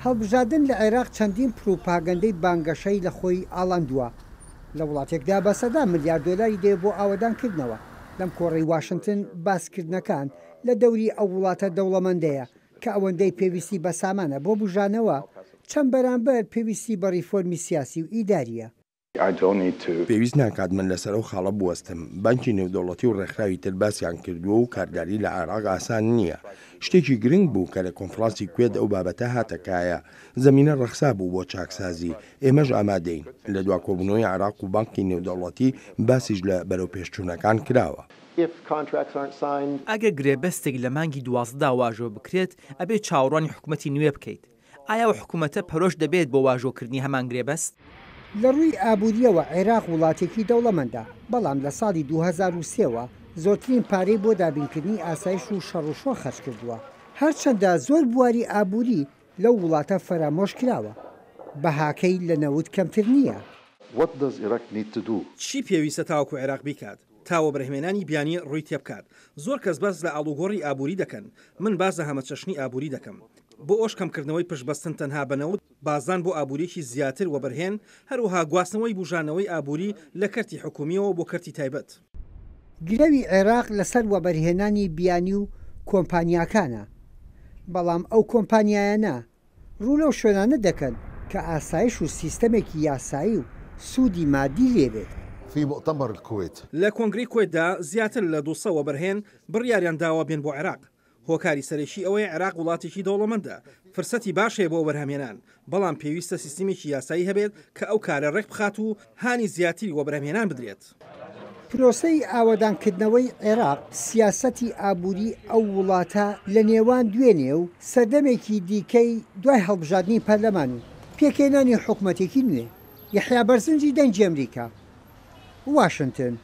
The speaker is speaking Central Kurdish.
هەڵبژاردن لە عێراق چەندین پروپاگەندەی بانگەشەی لە خۆی ئاڵاندووە. لە وڵاتێکدا بە سەدان ملیار دۆلاری دەوێت بۆ ئاوەدانکردنەوە. لەم کۆڕەی واشنتن باسکردنەکان لە دەوری ئەو وڵاتە دەوڵەمەندەیە کە ئەوەندەی پێویستی بە سامانە بۆ بوژانەوە، چەند بەرامبەر پێویستی بە ڕیفۆرمی سیاسی و ئیدارییە. پێویست ناکات من لەسەر ئەو خاڵە بوەستم، بانکی نێودەوڵەتی و ڕێکخراوی تر باسیان کردووە و کارداری لە عێراق ئاسان نییە. شتێکی گرنگ بوو کە لە کۆنفرانسی کوێت ئەو بابەتە هاتە کایە، زەمینە ڕەخسا بوو بۆ چاکسازی، ئێمەش ئامادەین. لە دوا کۆبوونەوەی عێراق و بانکی نێودەوڵەتی باسیش لە بەرەوپێشچوونەکان کراوە. ئەگەر گرێبەستێک لە مانگی دوازدەدا واژۆ بکرێت، ئەبێ چاوەڕوانی حکومەتی نوێ بکەیت. ئایا ئەو حکومەتە پەرۆش دەبێت بۆ واژۆکردنی هەمان گرێبەست؟ لە ڕووی ئابوورییەوە عێراق وڵاتێکی دەوڵەمەندە، بەڵام لە ساڵی 2003 وە زۆرترین پارەی بۆ دابینکردنی ئاسایش و شەڕ و شۆڕ خەرجکردووە، هەرچەندە زۆر بواری ئابووری لەو وڵاتە فەرامۆش کراوە، بەهاکەی لە نەوت کەمتر نییە. What does Iraq need to do? چی پێویستە تاوەکو عێراق بیکات تا وەبەرهێنانی بیانی ڕووی تێبکات؟ زۆر کەس باس لە ئاڵوگۆڕی ئابووری دەکەن، من باس لە هەمەچەشنی ئابووری دەکەم. بۆ ئەوەش کەمکردنەوەی پشتبەستن تەنها بە نەوت، بازدان بۆ ئابوورییەکی زیاتر وەبەرهێن، هەروەها گواستنەوەی بوژانەوەی ئابووری لە کەرتی حکوومییەوە بۆ کەرتی تایبەت. گرەوی عێراق لەسەر وەبەرهێنانی بیانی و کۆمپانیاکانە، بەڵام ئەو کۆمپانیایانە ڕوو لەو شوێنانە دەکەن کە ئاسایش و سیستەمێکی یاسایی و سوودی مادی لێ بێت. في مؤتمر الكويت. لە کۆنگرەی کوێتدا زیاتر لە 200 وەبەرهێن بڕیاریان داوە بێن بۆ عێراق. هۆکاری سەرەکی ئەوەیە عێراق وڵاتێکی دەوڵەمەندە، فرسەتی باش هەیە بۆ وەبەرهەمهێنان، بەڵام پێویستە سیستمێکی یاسایی هەبێت کە ئەو کارە ڕێکبخات و هانی زیاتری وەبەرهەمهێنان بدرێت. پرۆسەی ئاوەدانکردنەوەی عێراق، سیاسەتی ئابووری ئەو وڵاتە لە نێوان دوێنێ و سەردەمێکی دیکەی دوای هەڵبژاردنی پەرلەمان و پێکهێنانی حکومەتێکی نوێ. یەحیا بەرزنجی دەنگی ئەمریکا، واشنتن.